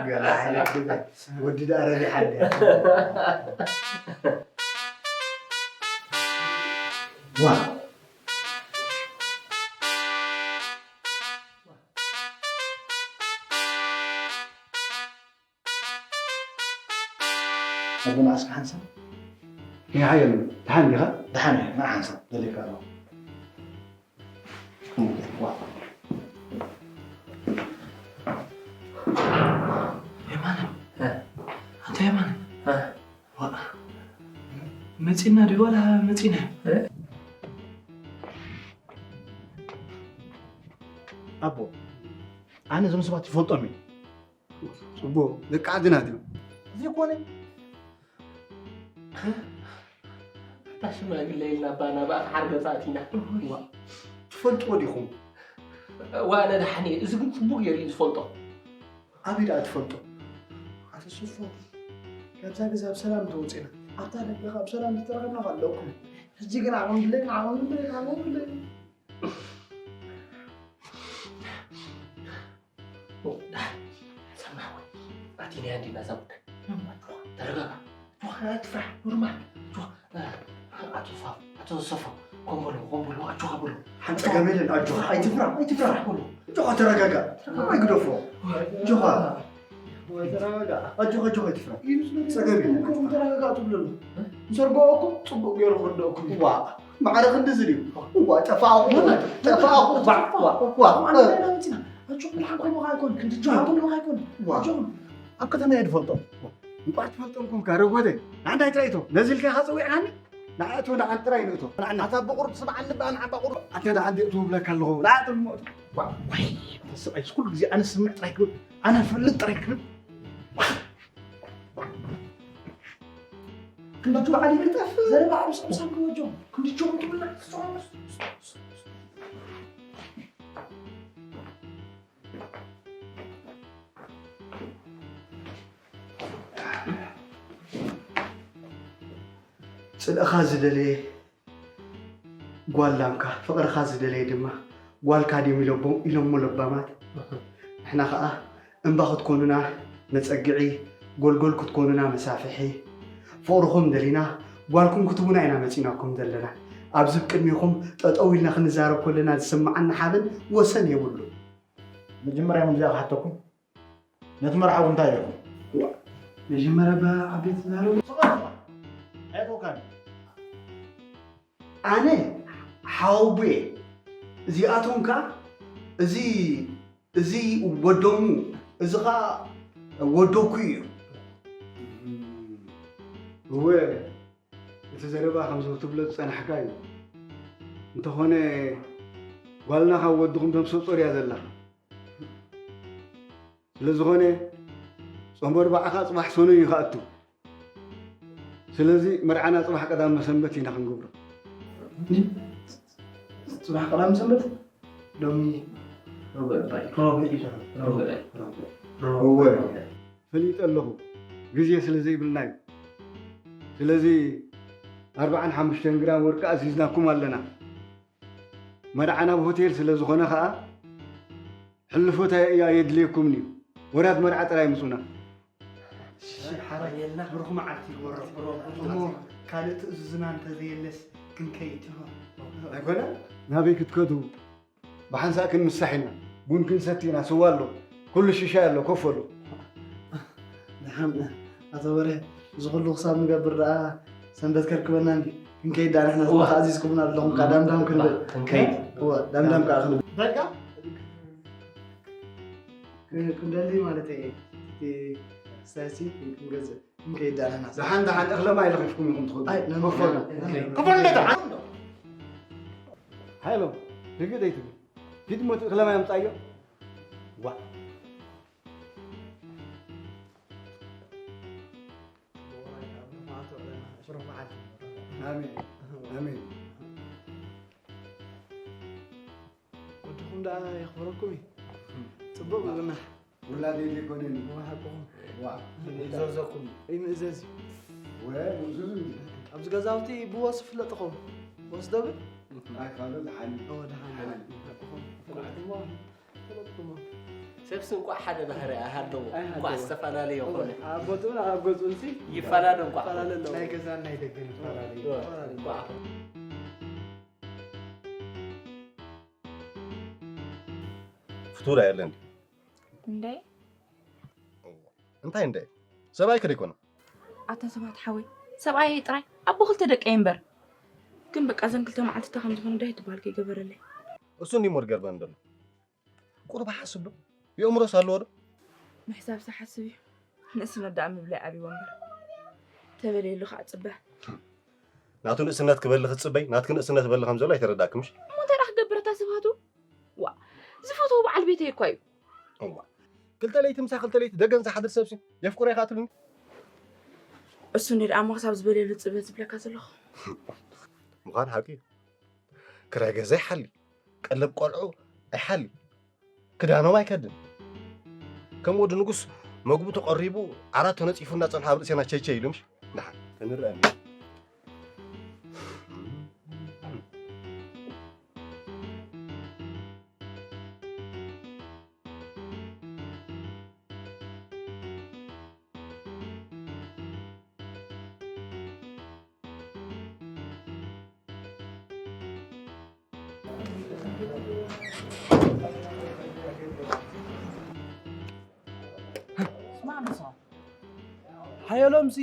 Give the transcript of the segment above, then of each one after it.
ገለ ዓይነት ገዛ ወዲ ደኣ ረቢሓ ድያ? ዋ። ኣቦና እስከ ሓንሳብ። ይሓየሉ፣ ደሓን ዲኻ? ደሓን እየ፣ ንዓ ሓንሳብ ደሊካ ኣለኹ። የማነ፣ እ። ኣንታ የማነ፣ እ። ዋ፣ መጺና ድዩ ዋላ መጺና? እ? ኣቦ፣ ኣነ እዞም ሰባት ይፈልጦም እየ። ጽቡቕ፣ ደቂ ዓድና ድዮም? ዘይኮነ። እታ ሽማግለ ኢልና ባና ብኣፍ ሓርገጻ ኣቲና። ዋ፣ ትፈልጥዎ ዲኹም? ዋ፣ ኣነ ደሓን እየ። እዚ ግን ጽቡቕ ገይሩ እዩ ዝፈልጦ። ኣበይ ደኣ ትፈልጦ? ኣቶ ሰፎ፣ ካብዛ ገዛ ብሰላም ተወጺእና፣ ኣብታ ደገ ከኣ ብሰላም ዝተረኸብና ከኣ ኣለኩም። ሕጂ ግን ዓቕሚ ብለይን፣ ዓቕሚ ብለይን፣ ዓቕሚ ብለይን። ኦ፣ ደሓን፣ ሰማዕ ወይ? ኣቲናያ እንዲና እዛ ጉዳይ። ተረጋጋ። ኣጆኻ፣ ኣይትፍራሕ፣ ኖርማል። ኣጆኻ፣ እ፣ ኣቶ ፋ-፣ ኣቶ ሰፎ፣ ኮን በሎ፣ ኮን በሎ፣ ኣጆኻ በሎ። ሓንቲ ጸገም የለን፣ ኣጆኻ፣ ኣይትፍራሕ፣ ኣይትፍራሕ። በሎ። ኣጆኻ፣ ተረጋጋ። ተረጋጋ። ኣይግደፎ። ኣጆኻ። ተረጋጋ። ኣጆኻ፣ ኣጆኻ፣ ኣይትፍራሕ። ኢሉ ስለ ጸገም የለን። ተረጋጋ ትብሎ ኣሎ። ምስ ኣርባኦኩም ጽቡቕ ገይሩ ክርደኦኩም እዩ። ዋ፣ ማዕረ ክንድዚ ድዩ? ዋ፣ ጠፋእኹ፣ ጠፋእኹ፣ ዋ፣ ዋ፣ ዋ። ኣነ ዳይና መጺና። ኣጆኹም፣ ደሓን ኮምኻ ኣይኮን። ክንዲ ጆ። ደሓን ኮምኻ ኣይኮን። ዋ። ኣጆኹም። ኣብ ከተማ እየ ዝፈልጦም። እንቋዕ ትፈልጦም ኮንካ፣ ረጎደ። ንዓንዳይ ጥራይ እቶ። ነዚ ኢልካ ኢኻ ጸዊዕካኒ? ንዓ እቶ፣ ንዓን ጥራይ ንእቶ። ንዓና። ኣታ ብቑሩብ ስምዓኒ፣ ብኣ ንዓ ብቑሩብ። ኣታ ንዓ እንዲ እቶ እብለካ ኣለኹ። ንዓ ጥራይ እሞ እቶ። ዋ፣ ዋይ፣ ኣታ ሰብኣይ፣ ኩሉ ግዜ ኣነ ስምዕ ጥራይ ክብል፣ ኣነ ፈልጥ ጥራይ ክብል። ክንዲ ጆ በዓል ይልጠፍ፣ ዘረባ ዓብስ ዓብሳም ክወጆ። ክንዲ ጆ ትብልና፣ ጽልእኻ ዝደለየ ጓል ላምካ፣ ፍቕርኻ ዝደለየ ድማ ጓልካ ድዮም ኢሎሞ-፣ ኢሎሞ ለባማት። ንሕና ኸኣ እምባ ክትኮኑና መጸግዒ፣ ጎልጎል ክትኮኑና መሳፍሒ፣ ፍቕርኹም ደሊና፣ ጓልኩም ክትህቡና ኢና መጺናኩም ዘለና። ኣብዚ ቅድሚኹም ጠጠው ኢልና ክንዛረብ ከለና ዝስምዓና ሓበን ወሰን የብሉን። መጀመርያ ከምዚኣ ክሓተኩም፣ ነቲ መርዓዊ እንታይ ኢኹም? ዋ፣ መጀመርያ ብዓበይቲ ተዛረቡ። ስቕ በል ኢኻ። ኣየእተውካን። ኣነ ሓወቡየ። እዚኣቶም ከኣ እዚ፣ እዚ ወዶሙ፣ እዚ ኸኣ ወዶኩ እዩ። እወ፣ እቲ ዘረባ ከምዚ ክትብሎ ዝጸናሕካ እዩ። እንተኾነ፣ ጓልና ካብ ወድኹም ተምሰጾ ድያ ዘላ? ስለ ዝኾነ፣ ጾምበር በዓኻ ጽባሕ ሰኑይ እዩ ክኣቱ። ስለዚ፣ መርዓና ጽባሕ ቀዳመ ሰንበት ኢና ክንገብሮ። ጽባሕ ቀዳመ ሰንበት? ሎሚ ረቡዕ እባ እዩ። ረቡዕ እዩ። ረቡዕ። ረቡዕ። እወ። ረቡዕ። ፈሊጠ ኣለኹ፣ ግዜ ስለ ዘይብልና እዩ። ስለዚ፣ ኣርብዓን ሓሙሽተን ግራም ወርቂ ኣዚዝናኩም ኣለና። መርዓና ኣብ ሆቴል ስለ ዝኾነ ኸኣ፣ ሕልፎት ኣየ-፣ ኣየድልየኩምን እዩ። ወራድ መርዓ ጥራይ ምጹና። እሺ፣ ሓራይ፣ ብሩኽ መዓልቲ ይግበረልኩም። እሞ ካልእ ትእዝዙና እንተዘየለስ ክንከይድ ኢና። ኣይኮነን? ናበይ ክትከዱ? ብሓንሳእ ክንምሳሕ ኢና። ቡን ክንሰቲ ኢና። ስዋ ኣሎ። ኩሉ ሽሻይ ኣሎ። ኮፍ በሉ። ደሓን፣ ኣቶ በርሀ፣ እዚ ኩሉ ክሳብ ንገብር ደኣ ሰንበት ከርክበና እንድዩ። ክንከይድ ደኣ ንሕና እዋ። ተኣዚዝኩምና ኣለኹም፣ እም። ዳምዳም ክንብል። እዋ፣ ክንከይድ። እዋ፣ ዳምዳም ከኣ ክንብል። በቃ። ክ-፣ ክንደሊ ማለት እየ። እቲ ክስታይሲ ክንገዝእ። ክንከይድ ደኣ ንሕና። ደሓን፣ ደሓን፣ እኽለ ማይ ለኺፍኩም ኢኹም ትኸዱ። ኣይ፣ ነን-፣ ኮፍ በሉ። ነን-፣ ኮፍ በሉ፣ ደሓን። ሃይሎ፣ ርግእ ዘይትብል። ኪድ እሞ እቲ እኽለ ማይ ኣምጻዮ። ዋ። ኣሜን። ኣሜን። ወድኹም ደኣ የኽብረኩም እዩ። ጽቡቕ ግብርና። ውላደይ ዘይኮነን። እዋ፣ ሓቅኹም። ዋ። ይእዘዘኩም። ይምእዘዝ እዩ። ወ-፣ ምእዙዝ እንዲ። ኣብዚ ገዛውቲ ብወስ ይፍለጥ ይኸውን። ወስ ደብል? ኣይ፣ ካልእ ዝሓሊ። እወ፣ ደሓን። ሓሊ። ሓቅኹም። ሰብሲ እንኳዕ ሓደ ባህሪ ኣይሃለዎ፣ እንኳዕ ዝተፈላለየ ኮነ። ኣብ ቦትኡን ኣብ ገዝኡን ሲ ይፈላለ እንኳዕ። ይፈላለ ኣለዎ። ናይ ገዛን ናይ ደገን ይፈላለ እዩ። ይፈላለ እዩ። እንኳዕ። ፍቱር ኣየለን። እንዴ? እንታይ እንዴ? ሰብኣይ ከደ ይኮነ። ኣታ ሰባት ሓወይ፣ ሰብኣይ ጥራይ ኣቦ ክልተ ደቀይ እምበር። ግን በቃ እዘን ክልተ መዓልቲ እታ ከም ዝኾነ ዳይ ትበሃል ከይገበረለይ። እሱ እንዲ ሞድ ገርበን ደሎ። ቁሩብ ሓስብ ዶ? የእምሮስ ኣለዎ ዶ? ምሕሳብሲ ሓስብ እዩ። ንእስነት ደኣ ምብላይ ኣብይዎ እምበር። ተበለየሉ ከዓ ጽበ። ናቱ ንእስነት ክበሊ ክትጽበይ፣ ናትኪ ንእስነት በሊ ከም ዘሎ ኣይተረዳእክምሽ? እሞ እንታይ ደኣ ክገብር እታ ስብሃቱ? ዋ፣ ዝፈትዎ በዓል ቤተይ እኳ እዩ። እዋ፣ ክልተ ለይቲ ምሳ ክልተ ለይቲ ደገን ዝሓድር ሰብሲ የፍቅሮ ኢኻ ትብልኒ? እሱ እንደ ደኣ እሞ ክሳብ ዝበለየሉ ጽበ ዝብለካ ዘለኹ። ምዃን ሓቂ እዩ። ክራይ ገዛ ይሓሊ፣ ቀለብ ቆልዑ ኣይሓሊ፣ ክዳኖም ኣይከድን። ከም ወዲ ንጉስ መግቡ ተቐሪቡ፣ ዓራት ተነጺፉ እናጸንሐ ኣብ ርእሴና ቸይቸይ ኢሉ ምሽ? ደሓን፣ ክንርአ እኒኦ። ስማዕ ንስኻ። ሓየሎምሲ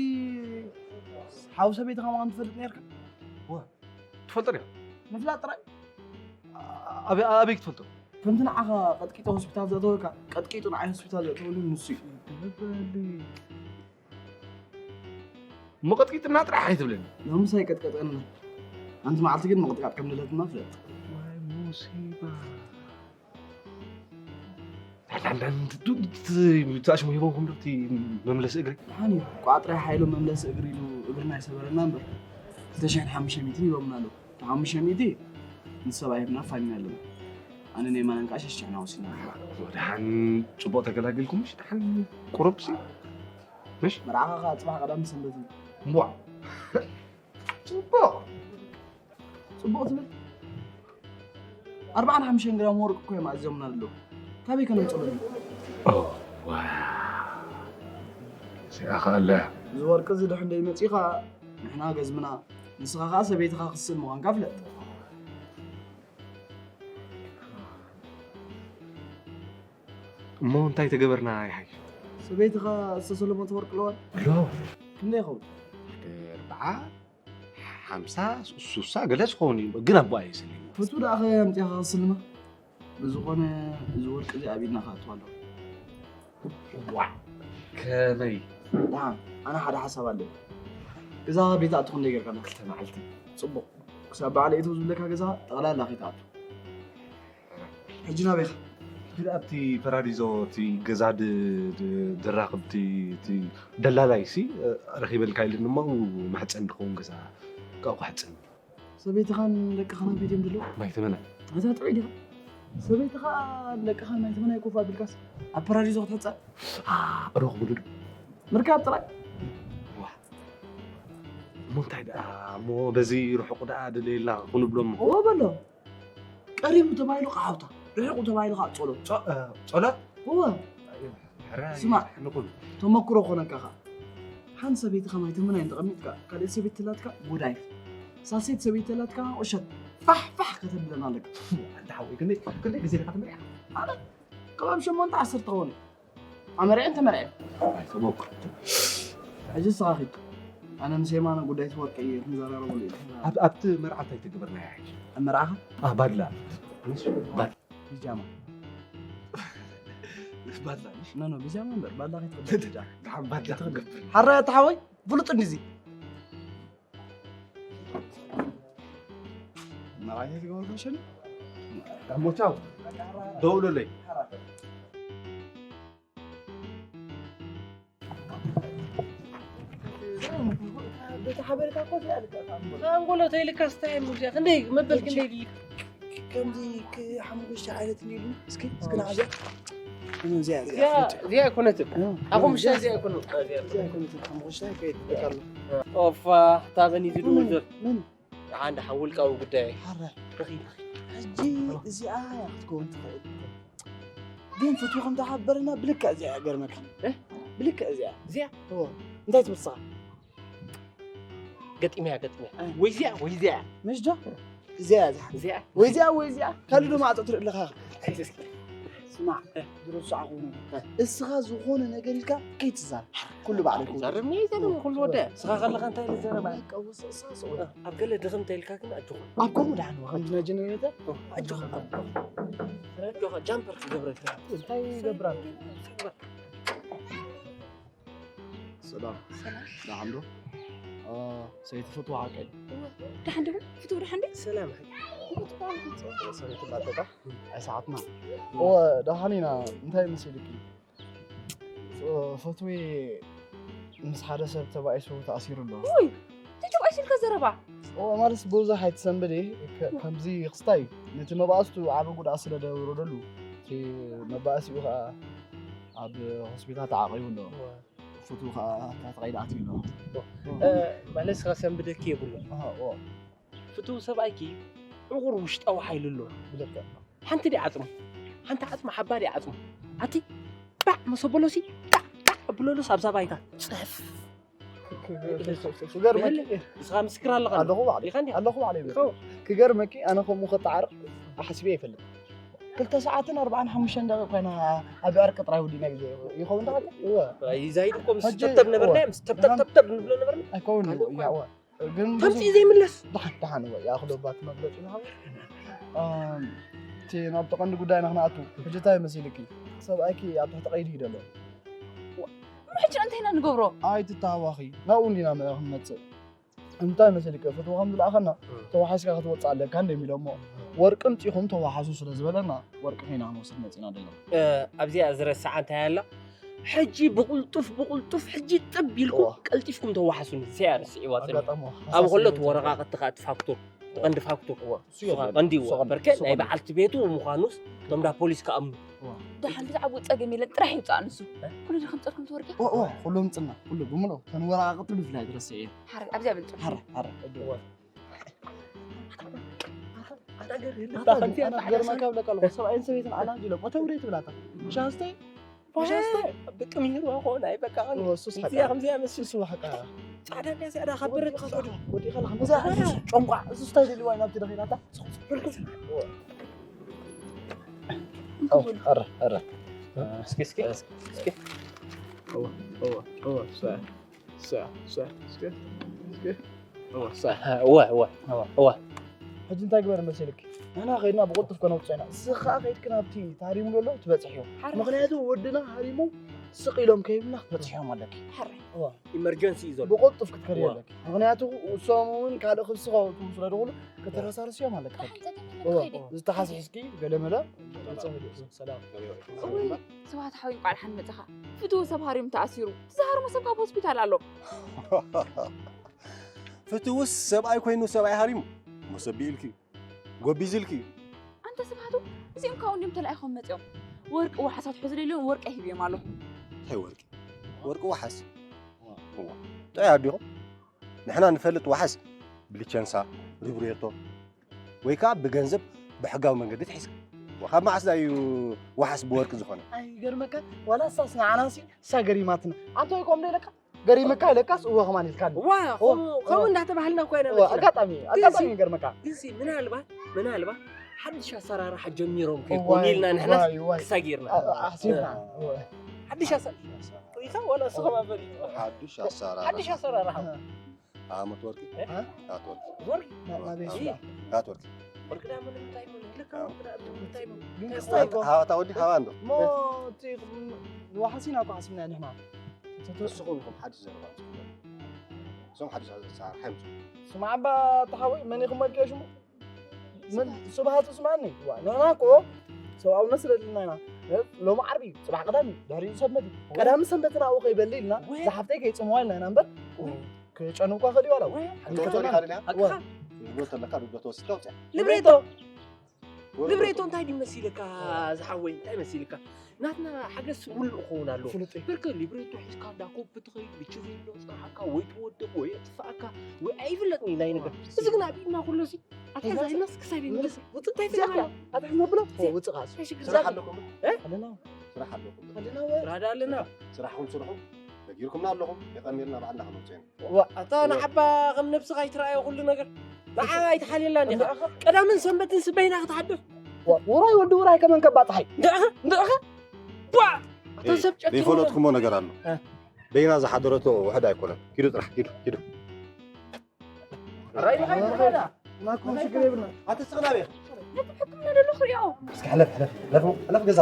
ሓው ሰበይትኻ ምዃኑ ትፈልጥ ነርካ? ዋ፣ ትፈልጦ ድያ? ምፍላጥ ጥራይ። ኣበይ፣ ኣበይ ክትፈልጦ? ከምቲ ንዓኻ ቀጥቂጡ ሆስፒታል ዘእተወካ፣ ቀጥቂጡ ንዓይ ሆስፒታል ዘእተወሉ ንሱ እዩ። ትበሊ። መቐጥቂጥና ጥራሕ ኣይትብለኒ። ሎምስ ኣይቀጥቀጠና። ሓንቲ መዓልቲ ግን ምቕጥቃጥ ከም ድለትና ፍለጥ። ዋይ ሙሲባ። ዳንዳን ትኣሽሙ ሂቦምኩም ዶ እቲ መምለሲ እግሪ? ደሓን እዩ። ቋጥሪ ሓይሉ መምለሲ እግሪ ኢሉ እግርና ይሰበረና እምበር፣ ክልተ ሽሕን ሓሙሽተ ሚእትን ሂቦምና ኣለዉ። እቲ ሓሙሽተ ሚእቲ ንሰብኣይ ሂብና ኣፋኒና ኣለና። ኣነ ናይ ማነን ከዓ ሽሽሕና ወሲድና ኣለና። ደሓን ጽቡቕ ተገላጊልኩም ምሽ? ደሓን ቁሩብሲ ምሽ? መርዓኻ ከዓ ጽባሕ ቀዳም ሰንበት እዩ። እምቧ። ጽቡቕ። ጽቡቕ ትብል? ኣርባዓን ሓሙሽተን ግራም ወርቂ እኮ እዮም ኣዚዞምና ኣለዉ። ካበይ ከነምጽኦም? ኦ፣ ዋው። እዚኣ ኸኣ ኣላ። እዚ ወርቂ እዚ ድሕር ደይመጺኻ፣ ንሕና ገዝምና፣ ንስኻ ኸኣ ሰበይትኻ ክትስእን ምዃንካ ፍለጥ። እሞ እንታይ ተገበርና ይሓይሽ? ሰበይትኻ ዝተሰለመት ወርቂ ኣለዋ? ኣለዋ። ክንደይ ይኸውን? ሓደ ኣርብዓ፣ ሓምሳ፣ ሱሳ ገለ ዝኸውን እዩ፣ ግን ኣቦኣ እዩ ሰሊሙ። ፍቱ ደኣ ኸ ኣምጺኻ ክስልማ? ብዝኾነ፣ እዚ ወርቂ እዚ ኣብ ኢድና ክኣቱ ኣለዎ። ዋዕ! ከመይ? ደሓን፣ ኣነ ሓደ ሓሳብ ኣለኒ። ገዛ ቤት ኣትኹ እንደ ጌርካና። ክልተ መዓልቲ። ጽቡቕ። ክሳብ በዓል እቱ ዝብለካ ገዛ ጠቕላላ ከይትኣቱ። ሕጂ ናበይ ኢኻ? ኪድ ኣብቲ ፓራዲዞ፣ እቲ ገዛ ድ-፣ ድ-፣ ድራኽብ፣ እቲ፣ እቲ ደላላይ ሲ፣ ረኺበልካ ኢሉኒ እሞ፣ መሕጸኒ ድኸውን ገዛ ካብኡ ክሕጽን። ሰበይትኻን ደቅኻን ኣበይ ድዮም ዘለዉ? ማይ ተመና። ኣታ ጥዑይ ዲኻ? ሰበይትኻን ደቅኻን ማይ ተመና ይኮፍ ኣቢልካስ ኣብ ፓራዲዞ ክትሕጸን? አ፣ ረኽብሉ ዶ? ምርካብ ጥራይ። ዋ። እሞ እንታይ ደኣ፣ እሞ በዚ ርሑቕ ደኣ ድለየልና ክንብሎ እሞ? እወ በሎ። ቀሪቡ ተባሂሉ ከዓ ሃብታ፣ ርሒቑ ተባሂሉ ከዓ ጸሎት። ጸ-፣ እ፣ ጸሎት? እወ። ሕራይ ስማዕ፣ ንኹሉ። ተመክሮ ኮነካ ኸዓ። ሓንቲ ሰበይቲ ከማይ ተመናይ እንተቐሚጥካ፣ ካልእ ሰበይቲ ተላትካ ጉዳይ። ሳሴት ሰበይቲ ተላትካ ቁሸት ፋሕ ፋሕ ከተብለን ኣለካ። ኣንታ ሓወይ፣ ክንደይ፣ ክንደይ ግዜ ኢኻ ተመሪዕካ? ኣነ ከባቢ ሸሞንተ ዓሰርተ ኾነ። ኣመርዕን ተመርዕን። ኣይ፣ ተመኩር። ሕጂ ንስኻ ኺድ። ኣነ ምስ የማነ ጉዳይ እቲ ወርቂ እየ ክንዘራረበሉ እየ። ኣብ-፣ ኣብቲ መርዓ እንታይ ተገበርናዮ ሕጂ? ኣብ መርዓኻ? ኣ፣ ባድላ። ባድላ። ቢጃማ። ባድላ፣ እሺ? ኖ፣ ኖ፣ ቢጃማ እምበር፣ ባድላ ከይትኽደን። ደሓን ባድላ ክትገብር። ሓራይ ኣታ ሓወይ፣ ፍሉጥ እንዲዚ። መርዓኛ ዝገበርኩ ሸኒ? ዳሞ ቻው። ደውሉለይ። በቲ ሓበሬታ እኮ እዚኣ ልክዕታ እምበር። ኣንጎሎ ተይልካ ስታይ እሞ እዚኣ ክንደይ መበል ክንደይ ድልካ? ከምዚ ክ-፣ ሓሙሽተ ዓይነት እንዲሉ። እስኪ፣ እስኪ ንዓዚኣ። እዚኣ፣ እዚኣ። እዚኣ፣ እዚኣ ኣይኮነትን። እዚኣ። ሓሙሽተ እዚኣ ኣይኮነትን። እዚኣ ኣይኮነትን። ሓሙሽተ ከይድ ኣሎ። ኦፋ፣ ታበኒ ዝድውል ዘሎ። መን? ደሓን፣ ደሓን፣ ውልቃዊ ጉዳይ። ሓራይ። ረኺብ፣ ረኺብ። ሕጂ እዚኣ እያ ክትከውን ትኽእል። ግን ፍትዊ ከም ተሓበረና ብልክዕ እዚኣ እያ ገርመካ። እ? ብልክዕ እዚኣ። እዚኣ? እዎ። እንታይ ትብል ንስኻ? ገጢመያ፣ ገጢመያ። እ። ወይ እዚኣ፣ ወይ እዚኣ። ምሽ ዶ? እዚኣ እያ ዝሓ-፣ እዚኣ? ወይ እዚኣ፣ ወይ እዚኣ። ካልእ ድማ ኣቶ ትርኢ ኣለኻ። ስማዕ፣ ዝረሳዕኹ ነገር። እስኻ ዝኾነ ነገር ኢልካ ከይትዛረብ። ኩሉ ባዕለይ ክውድእ። ዛረብኒ፣ ዛረብ ኩሉ ወደ። እስኻ ከለኻ እንታይ ኢለ ዝዛረብ? በቃ፣ ወስ-፣ ወስ-፣ ወስ-፣ ኣብ ገለ ድኽም ተይልካ ግን ኣጆኻ። ኣብ ከምኡ ደሓን ወ-፣ ከምዚ ናይ ጀነሬተር? ኣጆኻ። ኣጆኻ፣ ጃምፐር ክገብረልካ። እንታይ ይገብራል? ሰላም። ሰላም። ደሓን ዶ? አ፣ ሰይቲ ፍትዋ ሓቀይ። እወ፣ ደሓን ዶ? ፍትው ደሓን ዶ? ሰላም። ሰበይቲ እናጠጣ ኣይሰዓትና። እወ፣ ደሓን ኢና። እንታይ መሲልኪ? እ፣ ፈትዊ ምስ ሓደ ሰብ ተባኢሱ ተኣሲሩ ኣሎ። ውይ፣ እንታይ ተባኢሱ ኢልካ ዘረባ? እወ፣ ማለት ብዙሕ ኣይትሰንብዲ፣ ከ-፣ ከምዚ ክስታይ ነቲ መባእስቱ ዓቢ ጉድኣት ስለ ደውረደሉ፣ እቲ መባእሲኡ ከኣ ኣብ ሆስፒታል ተዓቒቡ ኣሎ። እወ። ፍትዊ ከኣ እታ ተቐይዳ ኣትዩ ኣሎ። እ፣ ማለት ከሰንብደኪ የብሉን። ኣሃ፣ እወ። ፍትው ሰብኣይኪ ዕቑር ውሽጣዊ ሓይሊ ኣለዎ። ብልክዕ። ሓንቲ ድያ ዓጽሙ? ሓንቲ ዓጽሙ ሓባ ድያ ዓጽሙ? ኣቲ ባዕ መሰበሎሲ ጣዕ ጣዕ ብለሉስ ኣብዛ ባይታ ጽሕፍ። ክገርመኪ። ንስኻ ምስክር ኣለኻ። ኣለኹ ባዕለይ። ኢኻ እንዲኻ? ኣለኹ ባዕለይ። ይኸውን። ክገርመኪ፣ ኣነ ከምኡ ከጣዓርቕ ኣሓሲበ ኣይፈልጥ። ክልተ ሰዓትን ኣርባዓን ሓሙሽተን ደቂቕ ኮይና ኣብ ዕርቂ ጥራይ ወዲእና ግዜ ይኸውን ዶ? እወ። ኣይ፣ ዛይድ እኮ ምስ ሕጂ፣ ተብተብ ነበርና፣ እወ። ምስ ተብተብ፣ ተብተብ ንብሎ ነበርና። ኣይከውን፣ ካልእ እኮ እያ፣ እወ። ግን ተምፅእ ዘይምለስ። ደሓን፣ ደሓን፣ እወ፣ ይኣኽሎ ባት መግለጺ ንሃብ። ኣም፣ እቲ ናብቲ ቀንዲ ጉዳይና ክንኣቱ፣ ሕጂ እንታይ መሲልኪ? ሰብኣይኪ ኣብ ትሕቲ ቀይዲ ሂደ ኣሎ። እሞ ሕጂ እንታይ ኢና ንገብሮ? ኣይትተሃዋኺ፣ ናብኡ እንዲና መ-፣ ክንመጽእ። እንታይ መሲልኪ? ፍትዊ ከም ዝለኣኸና፣ እም። ተዋሒስካ ክትወጽእ ኣለካ እንደ ሚሎሞ። ወርቂ ምጺኹም ተዋሓሱ ስለ ዝበለና፣ ወርቂ ኸይና ክንወስድ መጺና ደለና። እ፣ ኣብዚኣ ዝረስዓ እንታይ ኣላ? ሕጂ ብቕልጡፍ፣ ብቕልጡፍ፣ ሕጂ ጥብ ኢልኩም እዋ። ቀልጢፍኩም ተዋሓሱኒ። እዚኣ ረስዒዋ ጸኒሑ። ኣጋጣሚ ኣብኡ ሓሳስ ከሎ እቲ ስለ ወረቓቕቲ ከኣ እቲ ፋክቱር፣ እቲ ቀንዲ ፋክቱር። እዋ፣ እሱ እሱ ከኣ የለን። ቀንዲ እሱ ይዋ። ቀንዲ በርከ እሱ ናይ ቀንዲ። በዓልቲ ቤቱ ምዃኑስ እቶም ዳ ፖሊስ ከኣምኑ። እዋ። ደሓን ብዛዕባኡ ጸገም የለን፣ ጥራሕ ይውጻእ ንሱ። እ? ኩሉ ድዩ ከምጸልኩም እቲ ወርቂ? እዋ፣ እዋ፣ ኩሉ ምጽና፣ ኩሉ ብምልኦ። እተን ወረቓቕቲ ብፍላይ ትረስዕ እየ። ሓረ፣ ኣብዚኣ በል ጽሑፍ። ሓረ፣ ሓረ። እዋ። ኣታ ገር ኣታ ከምዚኣ ኣታ ጻዕዳ ገርመካ ሰብ። ብለካ ኣለኹ። ሰብኣይን ሰበይትን ኣና እንጂ ኢሎም፣ "እተው ደይ ትብላታ?" ሻስተይ? ሻስተይ? ብቅ ምሂርዋ ኾን፣ ኣይ በቃ ኸን። እወ፣ እሱስ እዚኣ ሓቃ። ከምዚኣ መስል። እሱ ሓቃ። ጻዕዳ እንድያ፣ ጻዕዳ ካብ በረት ወዲኻ ትፈዱ። ወዲኻ ለኻ። እዛ፣ እዛ ጨንቋ፣ እዚ ስታይ ደልዋ ኢና ኣብቲ ደኺናታ። እወ። ኣረ፣ ኣረ። እስኪ፣ እስኪ፣ እስኪ። እወ፣ እወ፣ እወ፣ እሳ። እሳ፣ እሳ፣ እስከ፣ እስከ። እወ፣ እሳ። እወ፣ እወ፣ እወ። እወ። ሕጂ እንታይ ግበር መሰልክ? ንሕና ከይድና ብቕልጡፍ ከነውፅኦ ኢና። ንስኻ ከይድክ ናብቲ ታሪሙ ዘሎ ትበፅሕ እዮም። ሓራይ። ምኽንያቱ ወድና ሃሪሙ ስቕ ኢሎም ከይብልና ክትበፅሕ እዮም ኣለኪ። ሓራይ። እወ። ኢመርጀንሲ እዩ ዘሎ። ብቕልጡፍ ክትከዲ እወ። ኣለኪ። ምኽንያቱ እሶም እውን ካልእ ክሲ ከውፅኡ ስለ ዝኾኑ ከተረሳርስ እዮም ኣለኪ። ሓራይ፣ ጸገም የለን፣ እወ። ከይደ። ዝተሓስሒስኪ ገለመለ ሰላም። እውይ፣ ስብሃት ሓወይ እንቋዕ ደሓን መጻኻ። ፍትው ሰብ ሃሪሙ ተኣሲሩ። ዝሃርሞ ሰብ ካብ ሆስፒታል ኣሎ። ፍትውስ ሰብኣይ ኮይኑ ሰብኣይ ሃሪሙ። መሰቢ ኢልኪ። ጎቢዝልኪ። ኣንተ ስብሃቱ፣ እዚኦም ካብኡ እንዲዮም ተላኢኾም መጺኦም። ወርቂ ዋሓሳት ሕዙ ደልዮም ወርቂ ሂብዮም ኣለኹ። እንታይ ወርቂ? ወርቂ ዋሓስ? እዋ። ጥዑይ ኣዲኹም? ንሕና ንፈልጥ ዋሓስ ብሊቸንሳ፣ ሪብሬቶ፣ ወይ ከዓ ብገንዘብ ብሕጋዊ መንገዲ ትሒዝካ። ካብ መዓስ እዩ ዋሓስ ብወርቂ ዝኾነ? ኣይገርመካ፣ ዋላ እሳስ ንዓናሲ እሳ ገሪማትና። ኣንተ ወይ ከምኡ ኢለካ፣ ገሪመካ ኢለካስ እወ ከማን ኢልካኒ። ዋ፣ እወ፣ ከምኡ፣ ከምኡ እወ። እንዳተባህልና እኮ ኢና እወ፣ መጺና። ኣጋጣሚ፣ ግን ኣጋጣሚ ሲ-፣ ይገርመካ። ግን ሲ፣ ምናልባት፣ ምናልባት ሓድሽ ኣሰራርሓ ጀሚሮም ከይኮኑ እዋይ፣ ኢልና ንሕናስ እዋይ፣ እዋይ። ክሳጊርና። ኣ-፣ ኣ-፣ ኣሕሲብና። እወ። ሓድሽ ኣሰ-፣ ሪኢኻ ዋላ ንስኻ ማፈሪ። ሓድሽ ኣሰራርሓ። ሓድሽ ኣሰራርሓ። እ። ኣመት ወርቂ? እ? ኣመት ወርቂ። ወርቂ? ና-፣ ናበይ ኣዎ። ስላ? ኣመት ወርቂ። ወርቂ ዳሞ ንምንታይ እሞ ንብለካ? ኣዎ። ወርቂ ዳሞ ንምንታይ እሞ? ግን እንታይ ክስታይ እሞ? እኮ። ሃባ፣ እታ ወዲ ሃባ እንዶ። እሞ እቲ ንዋሕሲና እኮ ሓሲብና ንሕና። ንስኹም ኢኹም ሓድሽ ዘረባ ትስምዑ። እዞም ሓድሽ ኣሰራርሓ ይምፅኡ። ስማዕ እባ፣ እቲ ሓወይ፣ መን ኢኹም መልክዮ ሽሙ? ምን ስብሃቱ ስምዓኒ። ዋ፣ ንሕና እኮ ሰብኣውነት ስለ ዘለና ኢና። ሎሚ ዓርቢ እዩ፣ ጽባሕ ቀዳሚ፣ ድሕሪኡ ሰንበት እዩ። ወይ። ቀዳሚ ሰንበት ናብኡ ከይበሊ ኢልና፣ ወይ። ዝሓፍተይ ከይጽምዋ ኢልና ኢና እምበር፣ ወይ። ክጨንቋ ከድዩ ኣላ። ወይ። ሓንቲ ከተማ። ሓቂኻ። ዋ። ንብረት ኣለካ፣ ንብረት ወሲድካ ውፅእ። ንብሬቶ! ወርቂ ንብሬቶ ወርቂ። እንታይ ድዩ መሲልካ፣ ዝሓወይ፣ እንታይ መሲልካ? ናትና ሓገዝ ስውሉዕ ክኸውን ኣለዎ። ፍሉጥ እዩ። ብርክ ሊብሬቶ ሒዝካ እንዳ ኮፕ ትኸይድ፣ ብችቬሎ ጽንሓካ፣ ወይ ትወድቕ፣ ወይ የጥፍኣካ፣ ወይ ኣይፍለጥን እዩ ናይ ነገር። እዚ ግን ኣብ ኢድና ኩሎ ሲ ኣታ ዛይናስ ክሳብ ይንገስ። ውጥታይ እዚኣ ትገባና። ኣታ ክትነብሎ ውፅእ ቃሱ እንታይ ሽግር ስራሕ ዘሎ? ኣለኩም እ? ኣለና ስራሕ ኣለኩም ስራ ዳለና። ስራሕኩም ስርሑ ነጊርኩምና ኣለኹም የቐኒልና ባዕልና ክንውፅእ ኢና ኣታ ንዓባ ከም ነብስኻ ይትረኣዮ ኩሉ ነገር ንዓ ኣይትሓልየላ እንዲኻ ቀዳምን ሰንበትን ስበይና ክትሓድር ውራይ ወዲ ውራይ ከመን ከባፅሓይ እንድዕኸ እንድዕኸ ባ ኣታ ሰብ ጨኪ ዘይፈለጥኩሞ ነገር ኣሎ በይና ዝሓደረቶ ውሕድ ኣይኮነን ኪዱ ጥራሕ ኪዱ ኪዱ ናኩም ሽግር የብልና ኣተ ስቕና ቤ ሕክምና ደሎ ክሪኦ እስኪ ሕለፍ ሕለፍ ሕለፍ ሕለፍ ገዛ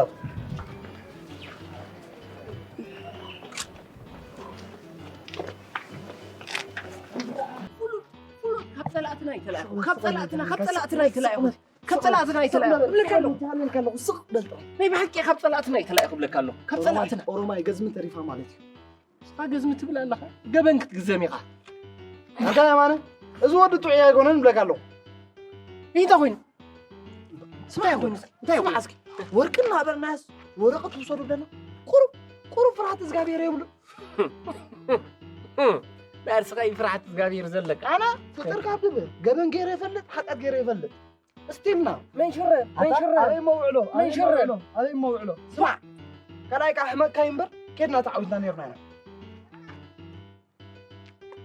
ካብ ፀላእትና ይተላእኹ ካብ ፀላእትና ካብ ፀላእትና ይተላእኹ ካብ ፀላእትና ይተላእኹ እብለካ ኣለኹ ኣለኩ ስቕ በልጥራ ናይ ብሓቂ ካብ ፀላእትና ይተላእኹ እብለካ ኣለኹ ካብ ፀላእትና ኦሮማይ ገዝሚ ተሪፋ ማለት እዩ ስኻ ገዝሚ ትብል ኣለኻ ገበን ክትግዘም ኢኻ ኣታ የማነ እዚ ወዲ ጥዑይ ኣይኮነን እብለካ ኣለኹ እንታይ ኮይኑ ስማይ ኮይኑ እንታይ ኮይኑ ወርቂ እናበርናያስ ወረቐት ውሰዱ ብለና ቁሩብ ቁሩብ ፍርሃት እግዚኣብሔር የብሉ ዳር ስኻ ፍርሃት እግዚኣብሔር ዘለካ ኣነ ፍቅር ካብ ድብል ገበን ገይረ ይፈልጥ ሓጢኣት ገይረ ይፈልጥ እስቲልና መንሽረ መንሽረ ኣበይ መውዕሎ መንሽረ። ኣበይ መውዕሎ ስማዕ ካልኣይ ከዓ ሕመቅካ እምበር ኬድና ተዓዊትና ነርና ኢና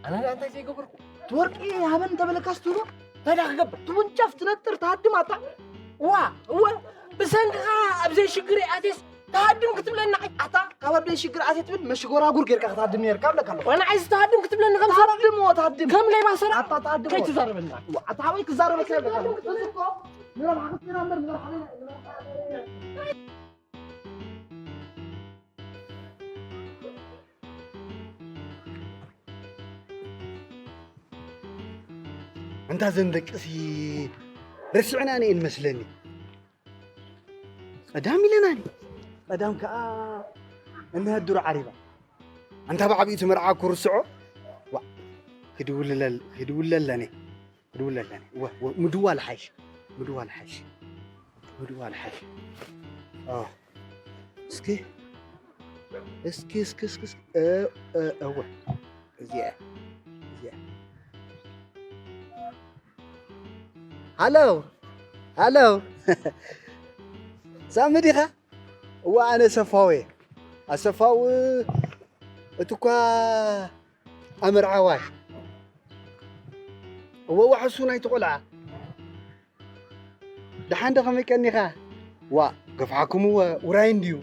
ኣነ እንታይ ዘይገበርኩ ትወርቂ ሃበን እንተበለካ ስትብሎ ታዲያ ክገብር ትውንጨፍ ትነጥር ትሃድም ኣታ ዋ እወ ብሰንክኻ ኣብ ዘይሽግር ኣቴስ ተሃድም ክትብለና ኣታ ካብ ኣብ ዘይሽግር ኣቴ ትብል መሽጎራጉር ጌርካ ክትሃድም ነርካ ኣለካ ኣለኹ ዋና ዓይዚ ተሃድም ክትብለኒ ከም ሰራ ትሃድም ዎ ትሃድም ከም ሌባ ሰራ ኣታ ትሃድም ከይትዛረበና ኣታ ሓወይ ክዛረበካ ይብለካ ኣለኹ እንታ ዘን ደቅሲ ረሲዕና ነን መስለኒ ቀዳም ኢለናኒ ቀዳም ከዓ እንሀድሮ ዓሪባ ኣንታ ብዓብኡ እቲ መርዓ ክርስዖ ዋ ክድውልለል ክድውለለኒ ክድውለለኒ ወ ወ ምድዋል ሓይሽ ምድዋል ሓይሽ ምድዋል ሓይሽ ኦ እስኪ እስኪ እስኪ እስኪ እስኪ እ እ እወ እዚኣ እዚኣ ሃሎ ሃሎ ሳሚ ዲኻ እዋ ኣነ ሰፋው እየ ኣሰፋው እቲ እኳ ኣመርዓዋይ እወ ዋሕሱ ናይቲ ቆልዓ ደሓን ዶ ከመይ ቀኒኻ ዋ ገፍሓኩም እወ ውራይ እንድዩ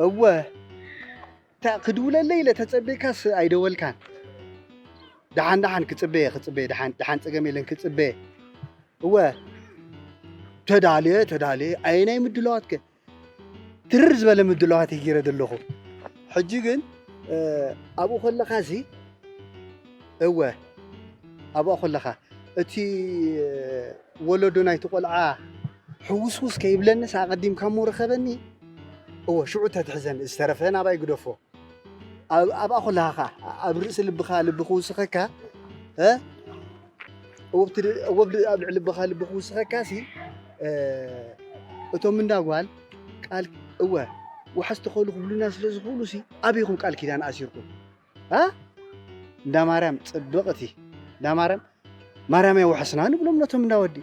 እወ ክድውለለይ ኢለ ተጸበይካስ ኣይደወልካን ደሓን ደሓን ክጽበየ ክጽበየ ደሓን ደሓን ጸገም የለን ክጽበየ እወ ተዳልየ ተዳልየ ኣየናይ ምድለዋትከ ትርር ዝበለ ምድለዋት ገይረ ዘለኹ ሕጂ ግን ኣብኡ ከለኻሲ እወ ኣብኡ ከለኻ እቲ ወለዶ ናይቲ ቆልዓ ሕውስውስ ከይብለንስ ኣቐዲምካ እሞ ርኸበኒ እወ ሽዑ ተትሕዘኒ ዝተረፈ ናባይ ግደፎ ኣብኣ ኮለኻ ኣብ ርእሲ ልብኻ ልቢ ክውስኸካ እወ ኣብ ልዕሊ ልብኻ ልቢ ክውስኸካ ሲ እቶም እንዳ ጓል ቃል እወ ዋሕስ ተኸሉ ክብሉና ስለ ዝኽእሉ ሲ ኣበይኹም ቃል ኪዳን ኣሲርኩም እንዳ ማርያም ፅብቕቲ እንዳ ማርያም ማርያም እያ ዋሕስና ንብሎም ነቶም እንዳ ወዲ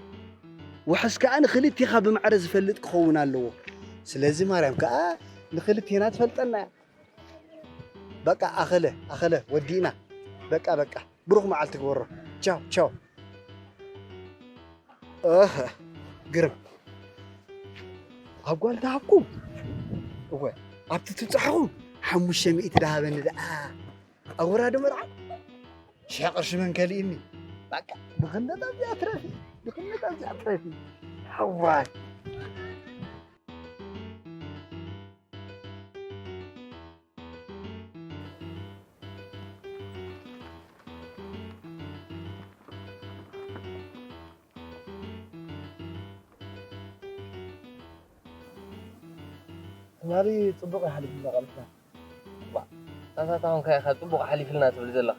ዋሕስ ከዓ ንክልቴኻ ብማዕረ ዝፈልጥ ክኸውን ኣለዎ ስለዚ ማርያም ከዓ ንክልቴና ትፈልጠና እያ በቃ ኣኸለ ኣኸለ ወዲእና በቃ በቃ ብሩኽ መዓልቲ ግበሮ ቻው ቻው እህ ግርም ኣብ ጓል ተሃብኩም እወ ኣብቲ ትብፃሕኹም ሓሙሽተ ሚእቲ ደሃበኒ ደኣ ኣብ ወራዶ መርዓ ሽሕ ቅርሺ መን ከልእኒ በቃ ድኽነት ኣብዚኣ ትረፊ ድኽነት ኣብዚኣ ትረፊ ሓዋይ ትማሊ ፅቡቕ ይሓልፍ እንዳቐልካ ሳሳት ኣሁን ከ ኢኻ ፅቡቕ ሓሊፍልና ትብል ዘለኻ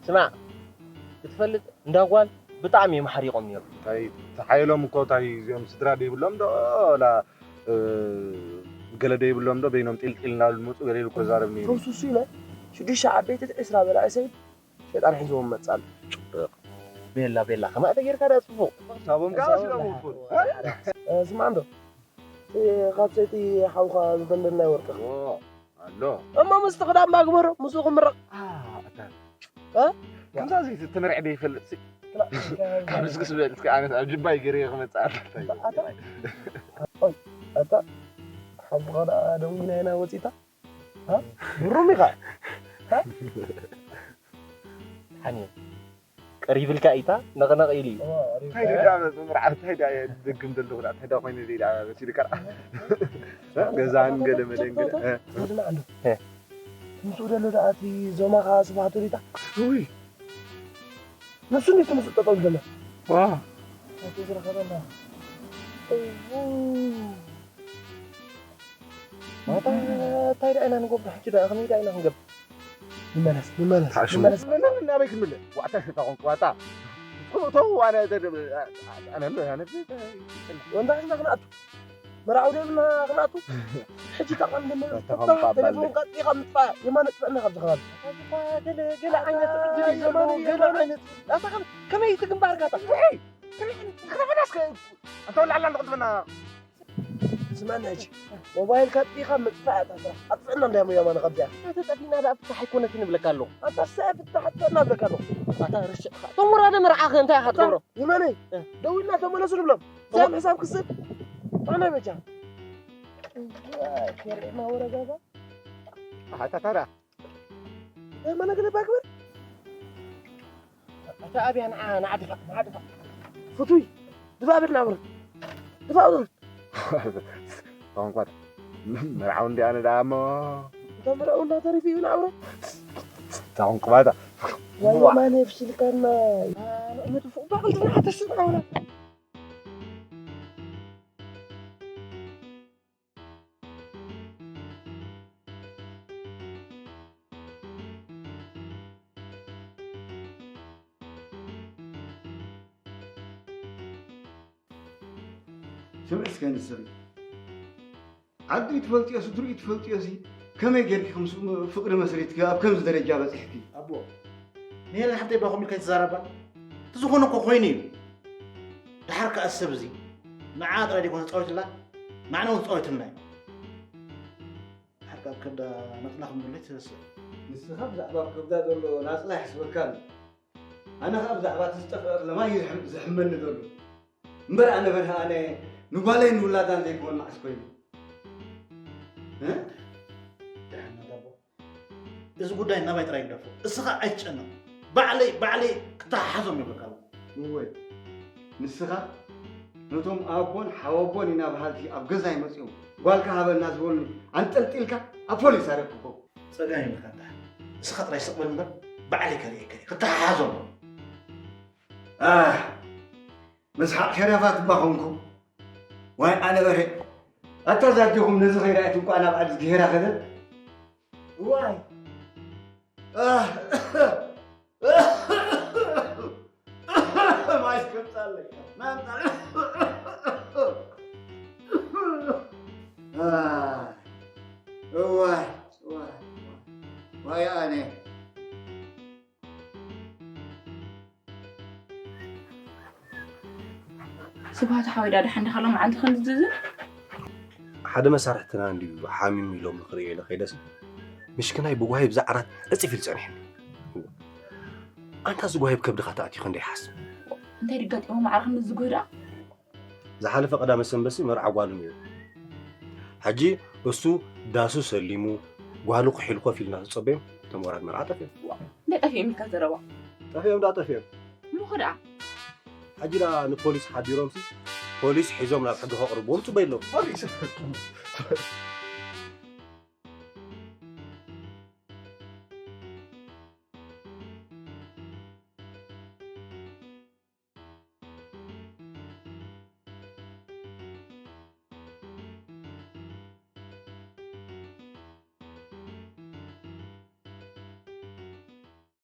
ስማዕ ክትፈልጥ እንዳ ጓል ብጣዕሚ እዮም ሓሪቖም ነይሩ እንታይ ተሓየሎም እኮ እንታይ እዚኦም ስድራ ደይብሎም ዶ ላ ገለ ደይብሎም ዶ በይኖም ጢልጢል እናሉ መፁ ገለ ኢሉ እኮ ዛረብ ነይሩ ተውስሱ ኢለ ሽዱሽተ ዓበይትን ዕስራ በላዒ ሰይድ ሸጣን ሒዝዎም መፃሉ ፅብቕ ቤላ ቤላ ከማእተ ጌርካ ዳ ጽቡቕ። ሳቦም ከኣ ወሲዶም ይኹን። ስማዕ እንዶ፣ ካብ ሰይቲ ሓውኻ ዝደንደናይ ወርቅኻ። ኣሎ። እሞ ምስቲ ክዳን ባግበሮ፣ ምስኡ ክምረቕ። ከምዛ እዚ ትምርዕ ዶ ይፈልጥ ሲ ካብ ስግስ በል እስኪ ኣነስ ኣብ ጅባይ ገይረ ክመፅእ ኣለታ ኣታ ኣታ ሓብኻ ደኣ ደዊና ኢና ወፂታ ብሩም ኢኻ ሓኒ ቀሪብልካ ኢታ ነቕነቕ ኢሉ እዩ እንታይ ደኣ መርዓ እንታይ ደኣ የድግም ዘለኹ እንታይ ደኣ ኮይኑ ደኣ መሲልካ ገዛን ገለ መደን ገለ ዝድና ኣሎ ምስኡ ደሎ ደኣ እቲ ዞማኻ ስብሃቱ ዲታ ውይ ንሱ እንዴት ምስኡ ጠጠው ዝደሎ ዋ እቲ ዝረኸበና ማታ እንታይ ደኣ ኢና ንገብር ሕጂ ደኣ ከመይ ደኣ ኢና ክንገብር ንመለስ ንመለስ ታሽሙ ንመለስ ናበይ ክንምለ ዋዕታ ሽታ ኮንኩ ዋታ ተው ኣነ ኣነ ኣነ ወንዳ ሕዝና ክንኣቱ መርዓው ደብና ክንኣቱ ሕጂ ታቐም ተቐምጣ ኣባለ። ቴሌፎን ቀጢኻ ምጥፋእ የማነ ጥፍእና ካብዚ ከባቢ ገለ ዓይነት ዕድል እዩ ዘለዎ ገለ ዓይነት ኣታ ከም- ከመይ እቲ ግንባር ጋታ ከመይ ዓይነት ክተፈናስ ኣንተ ወላዕላ ንቕልጥፍና ስማዕና ሕጂ ሞባይልካ ኣጥፊእኻ ምጥፋእ እያ እታ ስራሕ ኣጥፍእና እንዳሞ የማነ ካብዚኣ ተጠፊእና ደኣ ፍታሕ ኣይኮነትን እብለካ ኣለኹ ኣታ ሰ ፍታሕ ኣጥፍእና እብለካ ኣለኹ ኣታ ርሽቕኻ እቶም ወራደ መርዓኸ እንታይ ኢኻ ትገብሮ የማነ ደዊልና ተመለሱ ንብሎም እዚኣም ሕሳብ ክስብ ኣነ በጃ ከርእየና ወረጋጋ ኣታ ታራ የማነ ገለ ባግበር ኣታ ኣብያ ንዓ ንዓ ድፋእ ንዓ ድፋእ ፍቱይ ድፋእ ብል ናብረ ድፋእ ብል ቋንቋ መርዓው እንዲ ኣነ ደኣ እሞ እታ መርዓው እንዳተሪፉ እዩ ናብረ ቋንቋታ ዋየማነ ፍሽልካና ምጥፉእ ባቕልትና ተስምዓውና ስምዒ እስከ ንስሪ ዓዱ ይትፈልጥዮ ስድሩ ይትፈልጥዮ ሲ ከመይ ጌርኪ ምስ ፍቕሪ መስሪትኪ ኣብ ከምዚ ደረጃ በፂሕኪ ኣቦ ንሄለን ሓፍተይ ባ ከምኡ ኢልካ ይትዛረባ እቲ ዝኾነ እኮ ኮይኑ እዩ ድሓር ከኣ ሰብ እዚ ንዓ ጥራይ ደይኮነ ዝፃወትላ ንዓና እውን ዝፃወትልና እዩ ድሓር ከኣ ከብዳ መፅና ከም ዘሎ ይትረስዕ ንስኻ ብዛዕባ ከብዳ ዘሎ ናፅላ ይሕስበካ ኣሎ ኣነ ኸዓ ብዛዕባ እቲ ዝጠፍአ ለማይ እዩ ዝሕመኒ ዘሎ እምበር ኣነ በርሀ ኣነ ንጓለይ ንውላዳን ዘይኮን መዓስ ኮይኑ እዚ ጉዳይ ናባይ ጥራይ ግደፎ እስኻ ኣይትጨነቕ ባዕለይ ባዕለይ ክተሓሓዞም ይብለካ ኣለኹ እወ ንስኻ ነቶም ኣቦን ሓወቦን ኢና በሃልቲ ኣብ ገዛይ መፂኦም ጓልካ ሃበና ዝበሉኒ ኣንጠልጢልካ ኣብ ፖሊስ ኣረክቦም ፀገም የብልካ እንታ እስኻ ጥራይ ስቕ በል እምበር ባዕለይ ከርእየካ እየ ክተሓሓዞም ኣህ መስሓቕ ሸረፋት እባ ኾንኩ ዋይ ኣነ በርሄ ኣታ ዛዲኹም ነዚ ኸይረኣየት እንኳ ናብ ዓዲ ገሄራ ኸደት ዋይ ማይ እስከምጻለይ ማምጻለይ እዋይ እዋይ ዋይ ኣነ ስብሃት ሓወይ ዳዳ ሓንዳ ከሎ መዓልቲ ክንዲ ዝዝን ሓደ መሳርሕትና እንድዩ ሓሚሙ ኢሎም ንክርእዮ ኢለ ከይደሲ ምሽክናይ ብጓሂ ብዛ ዓራት ዕፅፍ ኢሉ ፀኒሕኒ ኣንታ እዚ ጓሂ ብከብድኻ ተኣትዩ ክንደይ ሓስ እንታይ ድጋጢሞ ማዕረ ክንዲ ዝጉህ ደኣ ዝሓለፈ ቀዳመ ሰንበሲ መርዓ ጓሉ ነይሩ። ሕጂ እሱ ዳሱ ሰሊሙ ጓሉ ክሒሉ ኮፍ ኢልና ተጸበዮም እቶም ወራድ መርዓ ጠፊኦም። እንታይ ጠፊኦም ኢልካ ዘረባ? ጠፊኦም ደኣ ጠፊኦም። እሞ ከ ደኣ? ሕጂ ደኣ ንፖሊስ ሓቢሮምሲ ፖሊስ ሒዞም ናብ ሕጊ ከቕርብዎም ጽበዩ ኣለዉ። ፖሊስ?